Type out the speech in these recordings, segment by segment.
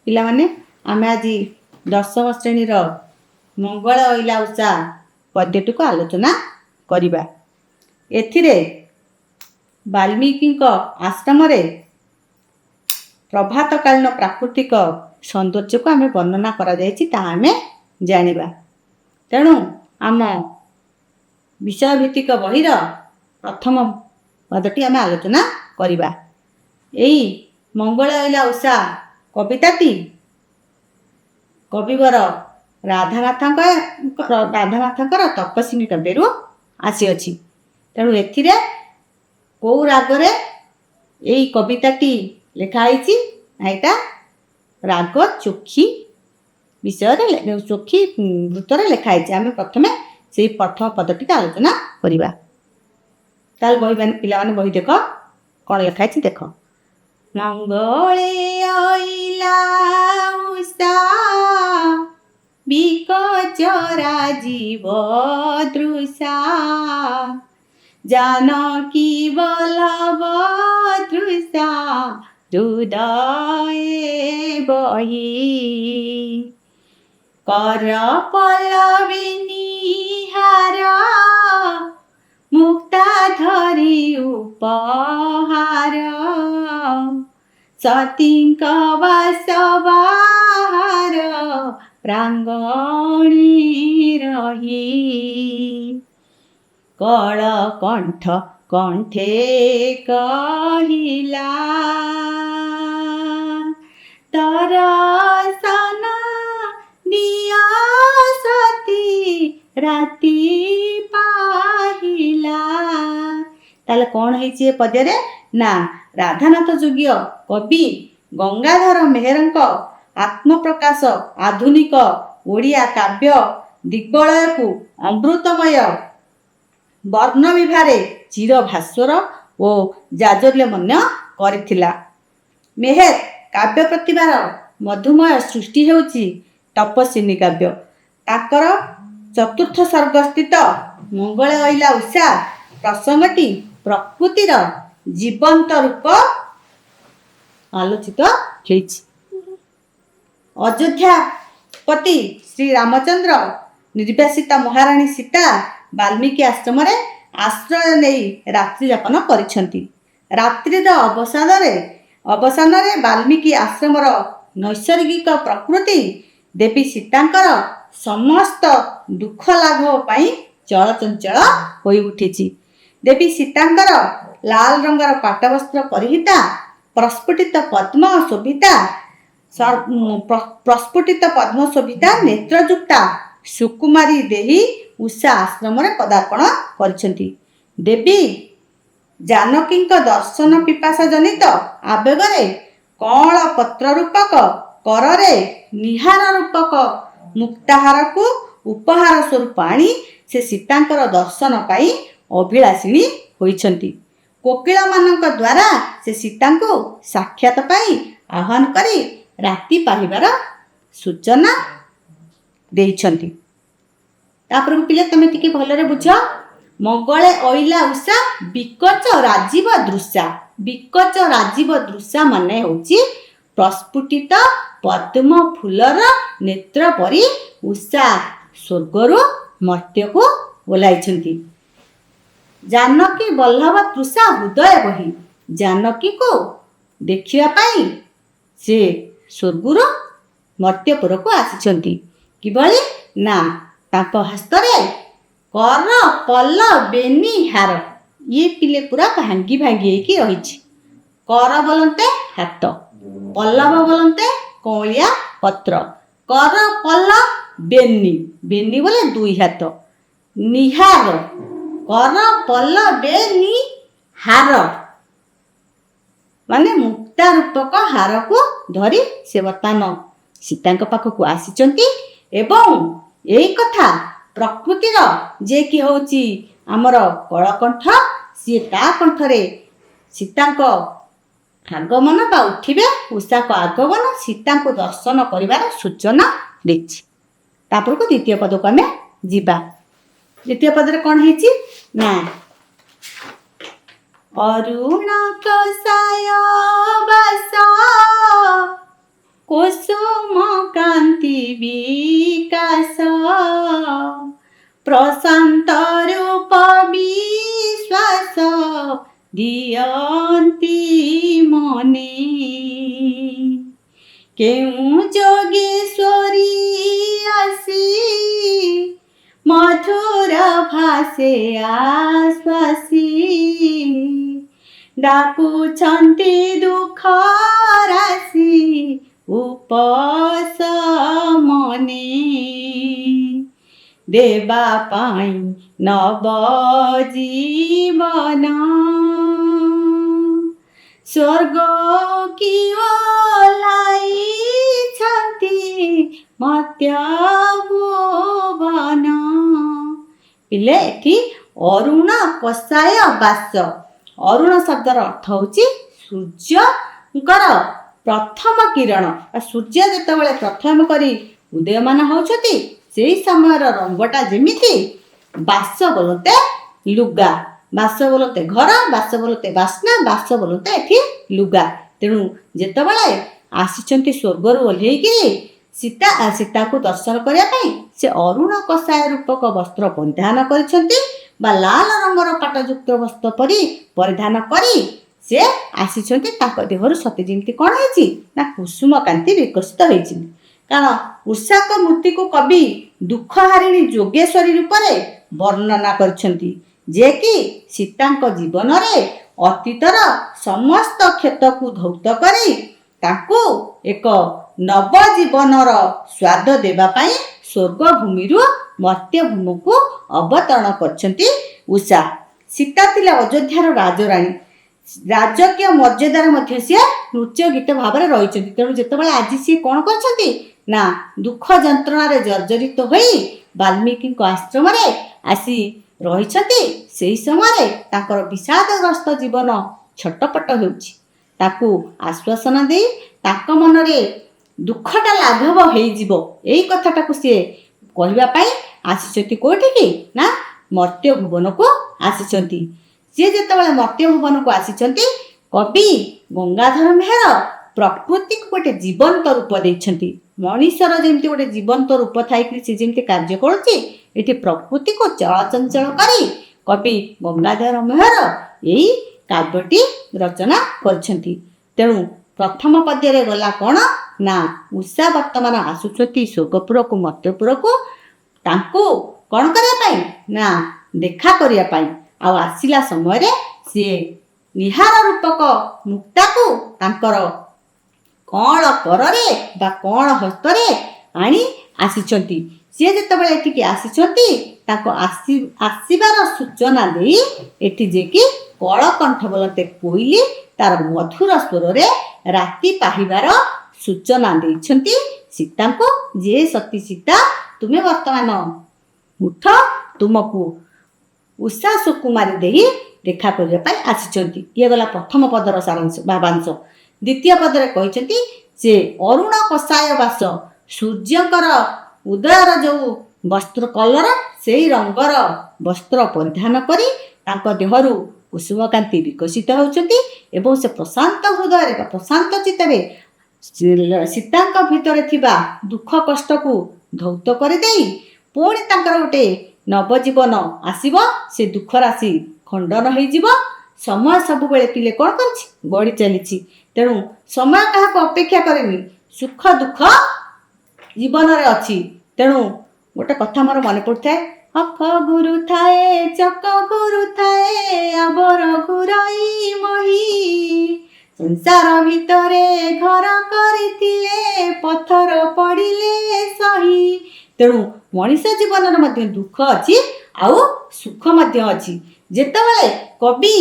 ପିଲାମାନେ, ଆମେ ଆଜି ଦଶମ ଶ୍ରେଣୀର ମଙ୍ଗଳ ଅଇଲା ଉଷା ପଦ୍ୟଟିକୁ ଆଲୋଚନା କରିବା। ଏଥିରେ ବାଲ୍ମୀକିଙ୍କ ଆଶ୍ରମରେ ପ୍ରଭାତକାଳୀନ ପ୍ରାକୃତିକ ସୌନ୍ଦର୍ଯ୍ୟକୁ ଆମେ ବର୍ଣ୍ଣନା କରାଯାଇଛି, ତାହା ଆମେ ଜାଣିବା। ତେଣୁ ଆମ ବିଷୟଭିତ୍ତିକ ବହିର ପ୍ରଥମ ପଦଟି ଆମେ ଆଲୋଚନା କରିବା। ଏଇ ମଙ୍ଗଳ ଅଇଲା ଉଷା କବିତାଟି କବିବର ରାଧାନାଥଙ୍କର ତପସ୍ୱିନୀ କାବ୍ୟରୁ ଆସିଅଛି। ତେଣୁ ଏଥିରେ କେଉଁ ରାଗରେ ଏଇ କବିତାଟି ଲେଖା ହେଇଛି ନା, ଏଇଟା ରାଗ ଚୋଖୀ ବିଷୟରେ, ଚୋଖୀ ବୃତ୍ତରେ ଲେଖା ହେଇଛି। ଆମେ ପ୍ରଥମେ ସେଇ ପ୍ରଥମ ପଦଟିକୁ ଆଲୋଚନା କରିବା। ତାହେଲେ ବହି ମାନେ, ପିଲାମାନେ, ବହି ଦେଖ, କ'ଣ ଲେଖା ହେଇଛି ଦେଖ। ମଙ୍ଗଳେ ଅଇଲା ଉଷା ବିକଚ ରାଜୀବ ଦୃଶା, ଜାନକୀ ବଲ୍ଲଭ ତୃଷା ହୃଦୟେ ବହି, କର ପଲ୍ଲବି ନୀହାର ମୁକ୍ତା ଧରି ଉପହାର, ସତୀଙ୍କ ବାସ ବାହାର ପ୍ରାଙ୍ଗଣୀ ରହି, କଳକଣ୍ଠ କଣ୍ଠେ କହିଲା, ଦରଶନ ଦିଅ ସତୀ ରାତି ପାହିଲା। ତାହେଲେ କ'ଣ ହେଇଛି ଏ ପଦ୍ୟରେ ନା, ରାଧାନାଥ ଯୁଗୀୟ କବି ଗଙ୍ଗାଧର ମେହେରଙ୍କ ଆତ୍ମପ୍ରକାଶ ଆଧୁନିକ ଓଡ଼ିଆ କାବ୍ୟ ଦିଗ୍ବଳୟକୁ ଅମୃତମୟ ବର୍ଣ୍ଣବିଭାରେ ଚିରଭାସ୍ୱର ଓ ଜାଜ୍ୱଲ୍ୟମନ୍ୟ କରିଥିଲା। ମେହେର କାବ୍ୟ ପ୍ରତିଭାର ମଧୁମୟ ସୃଷ୍ଟି ହେଉଛି ତପସ୍ୱିନୀ କାବ୍ୟ। ତାଙ୍କର ଚତୁର୍ଥ ସର୍ଗସ୍ଥିତ ମଙ୍ଗଳ ଅଇଲା ଉଷା ପ୍ରସଙ୍ଗଟି ପ୍ରକୃତିର ଜୀବନ୍ତ ରୂପ ଆଲୋଚିତ ହେଇଛି। ଅଯୋଧ୍ୟାପତି ଶ୍ରୀରାମଚନ୍ଦ୍ର, ନିର୍ବାସିତା ମହାରାଣୀ ସୀତା ବାଲ୍ମୀକି ଆଶ୍ରମରେ ଆଶ୍ରୟ ନେଇ ରାତ୍ରି ଯାପନ କରିଛନ୍ତି। ରାତ୍ରିର ଅବସାନରେ ବାଲ୍ମୀକି ଆଶ୍ରମର ନୈସର୍ଗିକ ପ୍ରକୃତି ଦେବୀ ସୀତାଙ୍କର ସମସ୍ତ ଦୁଃଖ ଲାଘବ ପାଇଁ ଚଳଚଞ୍ଚଳ ହୋଇ ଉଠିଛି। ଦେବୀ ସୀତାଙ୍କର ଲାଲ ରଙ୍ଗର ପାଟବସ୍ତ୍ର ପରିହିତା, ପ୍ରସ୍ଫୁଟିତ ପଦ୍ମ ଶୋଭିତା, ପ୍ରସ୍ଫୁଟିତ ପଦ୍ମ ଶୋଭିତା ନେତ୍ରଯୁକ୍ତା ସୁକୁମାରୀ ଦେହୀ ଉଷା ଆଶ୍ରମରେ ପଦାର୍ପଣ କରିଛନ୍ତି। ଦେବୀ ଜାନକୀଙ୍କ ଦର୍ଶନ ପିପାସା ଜନିତ ଆବେଗରେ କଅଁଳ ପତ୍ର ରୂପକ କରରେ ନିହାର ରୂପକ ମୁକ୍ତାହାରକୁ ଉପହାର ସ୍ୱରୂପ ଆଣି ସେ ସୀତାଙ୍କର ଦର୍ଶନ ପାଇଁ ଅଭିଳାଷିଣୀ ହୋଇଛନ୍ତି। କୋକିଳମାନଙ୍କ ଦ୍ୱାରା ସେ ସୀତାଙ୍କୁ ସାକ୍ଷାତ ପାଇଁ ଆହ୍ୱାନ କରି ରାତି ପାହିବାର ସୂଚନା ଦେଇଛନ୍ତି। ତାପରକୁ ପିଲା, ତମେ ଟିକେ ଭଲରେ ବୁଝ। ମଙ୍ଗଳେ ଅଇଲା ଉଷା ବିକଚ ରାଜୀବ ଦୃଶା। ବିକଚ ରାଜୀବ ଦୃଶା ମାନେ ହେଉଛି ପ୍ରସ୍ଫୁଟିତ ପଦ୍ମ ଫୁଲର ନେତ୍ର ପରି ଉଷା ସ୍ୱର୍ଗରୁ ମର୍ତ୍ତ୍ୟକୁ ଓହ୍ଲାଇଛନ୍ତି। ଜାନକୀ ବଲ୍ଲଭ ତୃଷା ହୃଦୟ ବହି, ଜାନକୀକୁ ଦେଖିବା ପାଇଁ ସେ ସ୍ୱର୍ଗରୁ ମର୍ତ୍ତ୍ୟପୁରକୁ ଆସିଛନ୍ତି। କିଭଳି ନା, ତାଙ୍କ ହସ୍ତରେ କର ପଲ ବେନି ହାର। ଇଏ ପିଲେ ପୁରା ଭାଙ୍ଗି ଭାଙ୍ଗି ହେଇକି ରହିଛି। କର ବୋଲନ୍ତେ ହାତ, ପଲ୍ଲବ ବୋଲନ୍ତେ କଅଁଳିଆ ପତ୍ର। କର ପଲ ବେନି, ବେନି ବୋଲେ ଦୁଇ ହାତ, ନିହାର, କର ପଲ ବେନି ହାର ମାନେ ମୁକ୍ତା ରୂପକ ହାରକୁ ଧରି ସେ ବର୍ତ୍ତମାନ ସୀତାଙ୍କ ପାଖକୁ ଆସିଛନ୍ତି। ଏବଂ ଏଇ କଥା ପ୍ରକୃତିର ଯିଏକି ହେଉଛି ଆମର କଳକଣ୍ଠ, ସିଏ ତା କଣ୍ଠରେ ସୀତାଙ୍କ ଆଗମନ ବା ଉଠିବେ ଉଷାଙ୍କ ଆଗମନ, ସୀତାଙ୍କୁ ଦର୍ଶନ କରିବାର ସୂଚନା ଦେଇଛି। ତାପରକୁ ଦ୍ୱିତୀୟ ପଦକୁ ଆମେ ଯିବା। ଦ୍ୱିତୀୟ ପଦରେ କ'ଣ ହେଇଛି ନା, ଅରୁଣ କଷାୟ ବାସ। କୁସୁମ କାନ୍ତି ବିକାଶ, ପ୍ରଶାନ୍ତ ରୂପ ବିଶ୍ୱାସ ଦିଅନ୍ତି ମନେ। କେଉଁ ଯୋଗେଶ୍ୱରୀ ଆସି ମଧୁର ଭାଷେ ଆଶ୍ୱାସୀ, ଡାକୁଛନ୍ତି ଦୁଃଖ ରାଶି ଉପଶମନେ, ଦେବା ପାଇଁ ନବ ଜୀବନ। ସ୍ୱର୍ଗ କି ଓହ୍ଲାଇଛନ୍ତି ମର୍ତ୍ତ୍ୟ ଭୁବନ। ପିଲେ, ଏଠି ଅରୁଣ କଷାୟ ବାସ, ଅରୁଣ ଶବ୍ଦର ଅର୍ଥ ହେଉଛି ସୂର୍ଯ୍ୟଙ୍କର ପ୍ରଥମ କିରଣ ବା ସୂର୍ଯ୍ୟ ଯେତେବେଳେ ପ୍ରଥମ କରି ଉଦୟମାନ ହେଉଛନ୍ତି, ସେଇ ସମୟର ରଙ୍ଗଟା ଯେମିତି, ବାସ ବୋଲନ୍ତେ ଲୁଗା, ବାସ ବୋଲନ୍ତେ ଘର, ବାସ ବୋଲନ୍ତେ ବାସ୍ନା, ବାସ ବୋଲନ୍ତେ ଏଠି ଲୁଗା। ତେଣୁ ଯେତେବେଳେ ଆସିଛନ୍ତି ସ୍ୱର୍ଗରୁ ଓହ୍ଲେଇକିରି ସୀତା, ସୀତାକୁ ଦର୍ଶନ କରିବା ପାଇଁ, ସେ ଅରୁଣ କଷାୟ ରୂପକ ବସ୍ତ୍ର ପରିଧାନ କରିଛନ୍ତି ବା ଲାଲ ରଙ୍ଗର ପାଟଯୁକ୍ତ ବସ୍ତ୍ର ପରି ପରିଧାନ କରି ସେ ଆସିଛନ୍ତି। ତାଙ୍କ ଦେହରୁ ସତେ ଯେମିତି କ'ଣ ହେଇଛି ନା କୁସୁମ କାନ୍ତି ବିକଶିତ ହେଇଛି। କାରଣ ଉଷାଙ୍କ ମୂର୍ତ୍ତିକୁ କବି ଦୁଃଖହାରିଣୀ ଯୋଗେଶ୍ୱରୀ ରୂପରେ ବର୍ଣ୍ଣନା କରିଛନ୍ତି, ଯେ କି ସୀତାଙ୍କ ଜୀବନରେ ଅତୀତର ସମସ୍ତ କ୍ଷତକୁ ଧୌତ କରି ତାଙ୍କୁ ଏକ ନବଜୀବନର ସ୍ୱାଦ ଦେବା ପାଇଁ ସ୍ୱର୍ଗଭୂମିରୁ ମର୍ତ୍ତ୍ୟଭୂମିକୁ ଅବତରଣ କରିଛନ୍ତି ଉଷା। ସୀତା ଥିଲେ ଅଯୋଧ୍ୟାର ରାଜରାଣୀ। ରାଜକୀୟ ମର୍ଯ୍ୟାଦାରେ ମଧ୍ୟ ସିଏ ନୃତ୍ୟ ଗୀତ ଭାବରେ ରହିଛନ୍ତି। ତେଣୁ ଯେତେବେଳେ ଆଜି ସିଏ କ'ଣ କରିଛନ୍ତି ନା ଦୁଃଖ ଯନ୍ତ୍ରଣାରେ ଜର୍ଜରିତ ହୋଇ ବାଲ୍ମୀକିଙ୍କ ଆଶ୍ରମରେ ଆସି ରହିଛନ୍ତି, ସେହି ସମୟରେ ତାଙ୍କର ବିଷାଦଗ୍ରସ୍ତ ଜୀବନ ଛଟପଟ ହେଉଛି। ତାକୁ ଆଶ୍ୱାସନା ଦେଇ ତାଙ୍କ ମନରେ ଦୁଃଖଟା ଲାଘବ ହେଇଯିବ, ଏଇ କଥାଟାକୁ ସିଏ କହିବା ପାଇଁ ଆସିଛନ୍ତି। କୋଉଠିକି ନା ମର୍ତ୍ତ୍ୟ ଭୁବନକୁ ଆସିଛନ୍ତି। ସିଏ ଯେତେବେଳେ ମର୍ତ୍ତ୍ୟ ଭୁବନକୁ ଆସିଛନ୍ତି, କବି ଗଙ୍ଗାଧର ମେହେର ପ୍ରକୃତିକୁ ଗୋଟେ ଜୀବନ୍ତ ରୂପ ଦେଇଛନ୍ତି। ମଣିଷର ଯେମିତି ଗୋଟେ ଜୀବନ୍ତ ରୂପ ଥାଇକି ସେ ଯେମିତି କାର୍ଯ୍ୟ କରୁଛି, ଏଠି ପ୍ରକୃତିକୁ ଚଳଚଞ୍ଚଳ କରି କବି ଗଙ୍ଗାଧର ମେହେର ଏଇ କାବ୍ୟଟି ରଚନା କରିଛନ୍ତି। ତେଣୁ ପ୍ରଥମ ପଦ୍ୟରେ ଗଲା କ'ଣ ନା ଉଷା ବର୍ତ୍ତମାନ ଆସୁଛନ୍ତି ସ୍ୱର୍ଗପୁରକୁ, ମର୍ତ୍ତ୍ୟପୁରକୁ, ତାଙ୍କୁ କ'ଣ କରିବା ପାଇଁ ନା ଦେଖା କରିବା ପାଇଁ। ଆଉ ଆସିଲା ସମୟରେ ସିଏ ନିହାର ରୂପକ ମୁକ୍ତାକୁ ତାଙ୍କର କଅଁଳ କରରେ ବା କଅଁଳ ହସ୍ତରେ ଆଣି ଆସିଛନ୍ତି। ସିଏ ଯେତେବେଳେ ଏଠିକି ଆସିଛନ୍ତି, ତାଙ୍କ ଆସିବାର ସୂଚନା ଦେଇ ଏଠି ଯିଏକି କଳକଣ୍ଠ ବୋଲନ୍ତେ କୋଇଲି ତାର ମଧୁର ସ୍ୱରରେ ରାତି ପାହିବାର ସୂଚନା ଦେଇଛନ୍ତି ସୀତାଙ୍କୁ, ଯେ ସତୀ ସୀତା, ତୁମେ ବର୍ତ୍ତମାନ ଉଠ, ତୁମକୁ ଉଷା ସୁକୁମାରୀ ଦେଇ ଦେଖା କରିବା ପାଇଁ ଆସିଛନ୍ତି। ଇଏ ଗଲା ପ୍ରଥମ ପଦର ସାରାଂଶ ଭାବାଂଶ। ଦ୍ୱିତୀୟ ପଦରେ କହିଛନ୍ତି ଯେ ଅରୁଣ କଷାୟ ବାସ, ସୂର୍ଯ୍ୟଙ୍କର ଉଦୟର ଯେଉଁ ବସ୍ତ୍ର କଲର, ସେଇ ରଙ୍ଗର ବସ୍ତ୍ର ପରିଧାନ କରି ତାଙ୍କ ଦେହରୁ କୁସୁମକାନ୍ତି ବିକଶିତ ହେଉଛନ୍ତି ଏବଂ ସେ ପ୍ରଶାନ୍ତ ହୃଦୟରେ ବା ପ୍ରଶାନ୍ତ ଚିତ୍ତରେ ସୀତାଙ୍କ ଭିତରେ ଥିବା ଦୁଃଖ କଷ୍ଟକୁ ଧୌତ କରିଦେଇ ପୁଣି ତାଙ୍କର ଗୋଟେ ନବଜୀବନ ଆସିବ, ସେ ଦୁଃଖ ରାଶି ଖଣ୍ଡନ ହେଇଯିବ। ସମୟ ସବୁବେଳେ ପିଲେ କ'ଣ କରୁଛି? ଗଡ଼ି ଚାଲିଛି। ତେଣୁ ସମୟ କାହାକୁ ଅପେକ୍ଷା କରେନି। ସୁଖ ଦୁଃଖ ଜୀବନରେ ଅଛି। ତେଣୁ ଗୋଟେ କଥା ମୋର ମନେ ପଡ଼ୁଥାଏ, ଅଖ ଘୁରୁଥାଏ, ଚକ ଘୁରୁଥାଏ, ଆବର ଘୁରଇ ମହି, ସଂସାର ଭିତରେ ଘର କରିଥିଲେ ପଥର ପଡ଼ିଲେ ସହି। ତେଣୁ ମଣିଷ ଜୀବନରେ ମଧ୍ୟ ଦୁଃଖ ଅଛି ଆଉ ସୁଖ ମଧ୍ୟ ଅଛି। ଯେତେବେଳେ କବି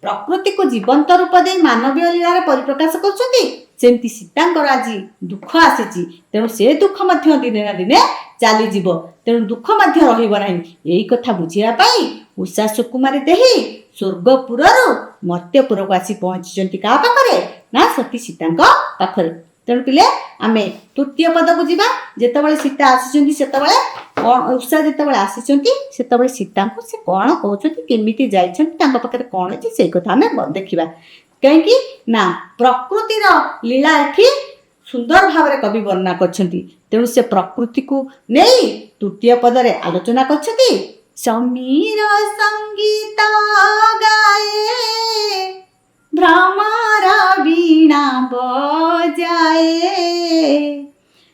ପ୍ରକୃତିକୁ ଜୀବନ୍ତ ରୂପ ଦେଇ ମାନବୀୟ ଲୀଳାରେ ପରିପ୍ରକାଶ କରୁଛନ୍ତି, ସେମିତି ସୀତାଙ୍କର ଆଜି ଦୁଃଖ ଆସିଛି, ତେଣୁ ସେ ଦୁଃଖ ମଧ୍ୟ ଦିନେ ନା ଦିନେ ଚାଲିଯିବ, ତେଣୁ ଦୁଃଖ ମଧ୍ୟ ରହିବ ନାହିଁ। ଏଇ କଥା ବୁଝିବା ପାଇଁ ଉଷା ସୁକୁମାରୀ ଦେହି ସ୍ୱର୍ଗପୁରରୁ ମର୍ତ୍ତ୍ୟପୁରକୁ ଆସି ପହଞ୍ଚିଛନ୍ତି। କାହା ପାଖରେ ନା ସତୀ ସୀତାଙ୍କ ପାଖରେ। ତେଣୁ ପିଲେ, ଆମେ ତୃତୀୟ ପଦକୁ ଯିବା। ଯେତେବେଳେ ସୀତା ଆସିଛନ୍ତି, ସେତେବେଳେ କ'ଣ, ଉଷା ଯେତେବେଳେ ଆସିଛନ୍ତି ସେତେବେଳେ ସୀତାଙ୍କୁ ସେ କ'ଣ କହୁଛନ୍ତି, କେମିତି ଯାଇଛନ୍ତି, ତାଙ୍କ ପାଖରେ କ'ଣ ଅଛି, ସେଇ କଥା ଆମେ ଦେଖିବା। କାହିଁକି ନା ପ୍ରକୃତିର ଲୀଳା ଏଠି ସୁନ୍ଦର ଭାବରେ କବି ବର୍ଣ୍ଣନା କରିଛନ୍ତି। ତେଣୁ ସେ ପ୍ରକୃତିକୁ ନେଇ ତୃତୀୟ ପଦରେ ଆଲୋଚନା କରିଛନ୍ତି। ସମୀର ସଙ୍ଗୀତ ଗାଏ, ଭ୍ରମର ବୀଣା ବଜାଏ,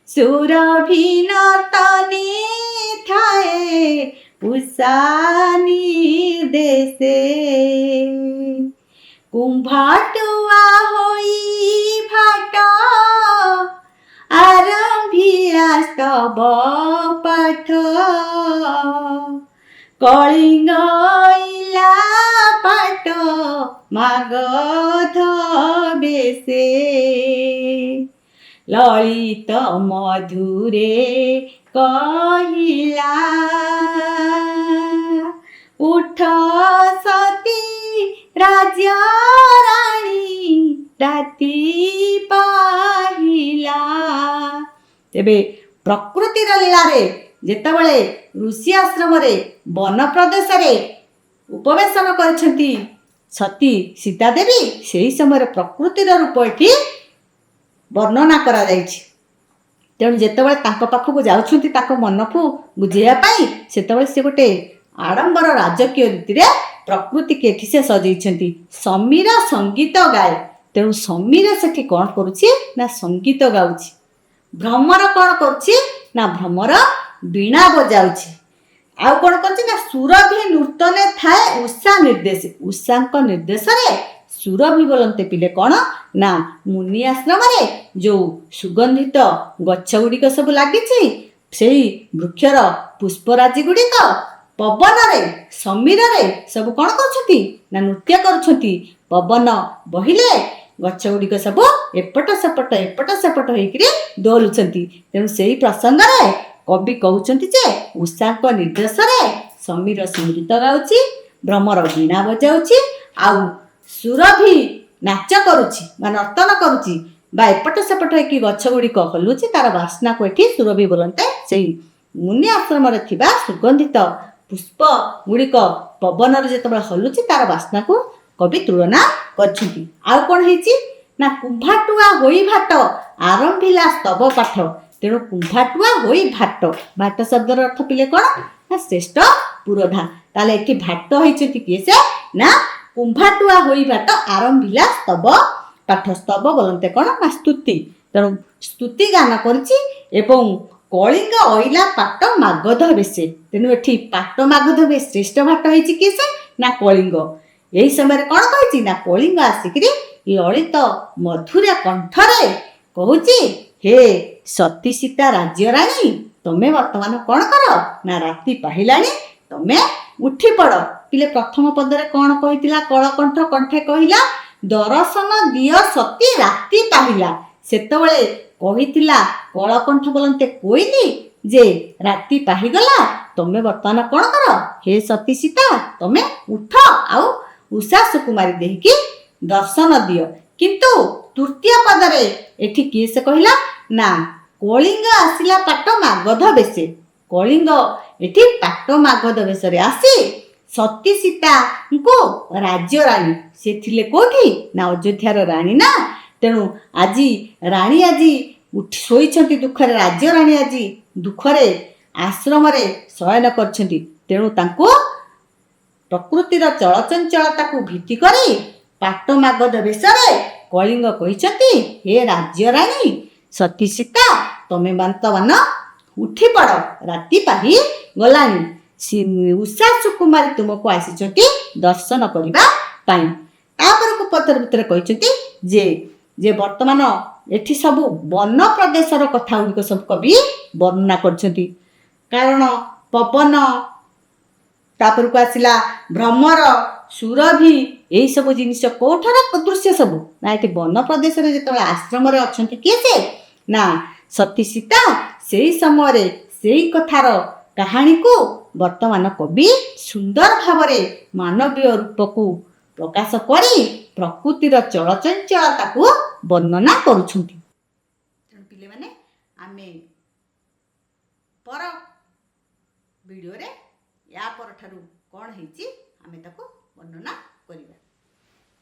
ସୁରଭି ନର୍ତ୍ତନେ ଥାଏ ଉଷା ନିର୍ଦ୍ଦେଶେ। କୁମ୍ଭାଟୁଆ ହୋଇ ଭାଟ ଆରମ୍ଭିଲା ସ୍ତବ ପାଠ, କଳିଙ୍ଗ ଅଇଲା ପାଟ ମାଗଧ ବେଶେ। ଲଳିତ ମଧୁରେ କହିଲା, ଉଠ ସତୀ ରାଜ୍ୟ ରାଣୀ, ରାତି ପାହିଲା। ତେବେ ପ୍ରକୃତିର ଲୀଳାରେ ଯେତେବେଳେ ଋଷି ଆଶ୍ରମରେ ବନ ପ୍ରଦେଶରେ ଉପବେଶନ କରିଛନ୍ତି ସତୀ ସୀତା ଦେବୀ, ସେହି ସମୟରେ ପ୍ରକୃତିର ରୂପ ଏଠି ବର୍ଣ୍ଣନା କରାଯାଇଛି। ତେଣୁ ଯେତେବେଳେ ତାଙ୍କ ପାଖକୁ ଯାଉଛନ୍ତି ତାଙ୍କ ମନକୁ ବୁଝେଇବା ପାଇଁ, ସେତେବେଳେ ସେ ଗୋଟେ ଆଡ଼ମ୍ବର ରାଜକୀୟ ରୀତିରେ ପ୍ରକୃତିକି ଏଠି ସେ ସଜେଇଛନ୍ତି। ସମୀର ସଙ୍ଗୀତ ଗାଏ। ତେଣୁ ସମୀର ସେଠି କ'ଣ କରୁଛି ନା ସଙ୍ଗୀତ ଗାଉଛି। ଭ୍ରମର କ'ଣ କରୁଛି ନା ଭ୍ରମର ବୀଣା ବଜାଉଛି। ଆଉ କ'ଣ କରୁଛି ନା ସୁରଭି ନୂର୍ତ୍ତନେ ଥାଏ ଉଷା ନିର୍ଦ୍ଦେଶ। ଉଷାଙ୍କ ନିର୍ଦ୍ଦେଶରେ ସୁରଭି ବୋଲନ୍ତେ ପିଲେ କ'ଣ ନା ମୁନି ଆଶ୍ରମରେ ଯେଉଁ ସୁଗନ୍ଧିତ ଗଛ ଗୁଡ଼ିକ ସବୁ ଲାଗିଛି, ସେଇ ବୃକ୍ଷର ପୁଷ୍ପରାଜି ଗୁଡ଼ିକ ପବନରେ ସମୀରରେ ସବୁ କ'ଣ କରୁଛନ୍ତି ନା ନୃତ୍ୟ କରୁଛନ୍ତି। ପବନ ବହିଲେ ଗଛ ଗୁଡ଼ିକ ସବୁ ଏପଟ ସେପଟ ଏପଟ ସେପଟ ହେଇକିରି ଦୋଲୁଛନ୍ତି। ତେଣୁ ସେଇ ପ୍ରସଙ୍ଗରେ କବି କହୁଛନ୍ତି ଯେ ଉଷାଙ୍କ ନିର୍ଦ୍ଦେଶରେ ସମୀର ସଙ୍ଗୀତ ଗାଉଛି, ଭ୍ରମର ବୀଣା ବଜାଉଛି, ଆଉ ସୁରଭି ନାଚ କରୁଛି ବା ନର୍ତ୍ତନ କରୁଛି ବା ଏପଟ ସେପଟ ହେଇକି ଗଛ ଗୁଡ଼ିକ ହଲୁଛି, ତାର ବାସ୍ନାକୁ ଏଠି ସୁରଭି ବୋଲନ୍ତେ ସେଇ ମୁନି ଆଶ୍ରମରେ ଥିବା ସୁଗନ୍ଧିତ ପୁଷ୍ପ ଗୁଡ଼ିକ ପବନରେ ଯେତେବେଳେ ହଲୁଛି ତାର ବାସ୍ନାକୁ କବି ତୁଳନା କରିଛନ୍ତି। ଆଉ କ'ଣ ହେଇଛି ନା କୁମ୍ଭାଟୁଆ ହୋଇ ଭାଟ ଆରମ୍ଭିଲା ସ୍ତବ ପାଠ। ତେଣୁ କୁମ୍ଭାଟୁଆ ହୋଇ ଭାଟ, ଭାଟ ଶବ୍ଦର ଅର୍ଥ ପିଲେ କ'ଣ ନା ଶ୍ରେଷ୍ଠ ପୁରୋଧା। ତାହେଲେ ଏଠି ଭାଟ ହେଇଛନ୍ତି କିଏ ସେ ନା କୁମ୍ଭାଟୁଆ ହୋଇ ଭାଟ ଆରମ୍ଭିଲା ସ୍ତବ ପାଠ। ସ୍ତବ ବୋଲନ୍ତେ କ'ଣ ନା ସ୍ତୁତି। ତେଣୁ ସ୍ତୁତି ଗାନ କରିଛି। ଏବଂ କଳିଙ୍ଗ ଅଇଲା ପାଟ ମାଗଧ ବେଶେ। ତେଣୁ ଏଠି ପାଟ ମାଗଧ ବେଶ ଶ୍ରେଷ୍ଠ ଭାଟ ହେଇଛି କିଏ ସେ ନା କଳିଙ୍ଗ। ଏହି ସମୟରେ କ'ଣ କହିଛି ନା କଳିଙ୍ଗ ଆସିକିରି ଲଳିତ ମଧୁର କଣ୍ଠରେ କହୁଛି, ହେ ସତୀ ସୀତା ରାଜ୍ୟ ରାଣୀ, ତମେ ବର୍ତ୍ତମାନ କ'ଣ କର ନା ରାତି ପାହିଲାଣି, ତମେ ଉଠି ପଡ଼। ପିଲେ ପ୍ରଥମ ପଦରେ କ'ଣ କହିଥିଲା? କଳକଣ୍ଠ କଣ୍ଠେ କହିଲା, ଦର୍ଶନ ଦିଅ ସତୀ ରାତି ପାହିଲା। ସେତେବେଳେ କହିଥିଲା କଳକଣ୍ଠ ବୋଲନ୍ତେ କୋଇଲି ଯେ ରାତି ପାହିଗଲା, ତମେ ବର୍ତ୍ତମାନ କ'ଣ କର ହେ ସତୀ ସୀତା, ତମେ ଉଠ ଆଉ ଉଷା ସୁକୁମାରୀ ଦେଇକି ଦର୍ଶନ ଦିଅ। କିନ୍ତୁ ତୃତୀୟ ପଦରେ ଏଠି କିଏ ସେ କହିଲା ନା କଳିଙ୍ଗ ଆସିଲା ପାଟ ମାଗଧ ବେଶେ। କଳିଙ୍ଗ ଏଠି ପାଟ ମାଗଧ ବେଶରେ ଆସି ସତୀ ସୀତାଙ୍କୁ ରାଜ୍ୟ ରାଣୀ, ସେ ଥିଲେ କୋଉଠି ନା ଅଯୋଧ୍ୟାର ରାଣୀ ନା। ତେଣୁ ଆଜି ରାଣୀ ଆଜି ଉଠି ଶୋଇଛନ୍ତି ଦୁଃଖରେ, ରାଜ୍ୟ ରାଣୀ ଆଜି ଦୁଃଖରେ ଆଶ୍ରମରେ ଶୟନ କରିଛନ୍ତି। ତେଣୁ ତାଙ୍କୁ ପ୍ରକୃତିର ଚଳଚଞ୍ଚଳତାକୁ ଭିତ୍ତି କରି ପାଟ ମାଗଧ ବେଶରେ କଳିଙ୍ଗ କହିଛନ୍ତି, ହେ ରାଜ୍ୟ ରାଣୀ ସତୀ ସୀତା, ତମେ ବର୍ତ୍ତମାନ ଉଠି ପଡ଼, ରାତି ପାହି ଗଲାଣି, ଉଷା ସୁକୁମାରୀ ତୁମକୁ ଆସିଛନ୍ତି ଦର୍ଶନ କରିବା ପାଇଁ। ତାପରକୁ ପତ୍ର ଭିତରେ କହିଛନ୍ତି ଯେ ବର୍ତ୍ତମାନ ଏଠି ସବୁ ବନ ପ୍ରଦେଶର କଥା ଗୁଡ଼ିକ ସବୁ କବି ବର୍ଣ୍ଣନା କରିଛନ୍ତି। କାରଣ ପବନ, ତାପରକୁ ଆସିଲା ଭ୍ରମର, ସୁରଭି, ଏଇସବୁ ଜିନିଷ କୋଉଠାର ଦୃଶ୍ୟ ସବୁ ନା ଏଠି ବନ ପ୍ରଦେଶରେ ଯେତେବେଳେ ଆଶ୍ରମରେ ଅଛନ୍ତି କିଏ ସେ ନା ସତୀ ସୀତା, ସେଇ ସମୟରେ ସେଇ କଥାର କାହାଣୀକୁ ବର୍ତ୍ତମାନ କବି ସୁନ୍ଦର ଭାବରେ ମାନବୀୟ ରୂପକୁ ପ୍ରକାଶ କରି ପ୍ରକୃତିର ଚଳଚଞ୍ଚଳତାକୁ ବର୍ଣ୍ଣନା କରୁଛନ୍ତି। ତେଣୁ ପିଲାମାନେ, ଆମେ ପର ଭିଡ଼ିଓରେ ୟା ପରଠାରୁ କ'ଣ ହେଇଛି ଆମେ ତାକୁ ବର୍ଣ୍ଣନା କରିବା।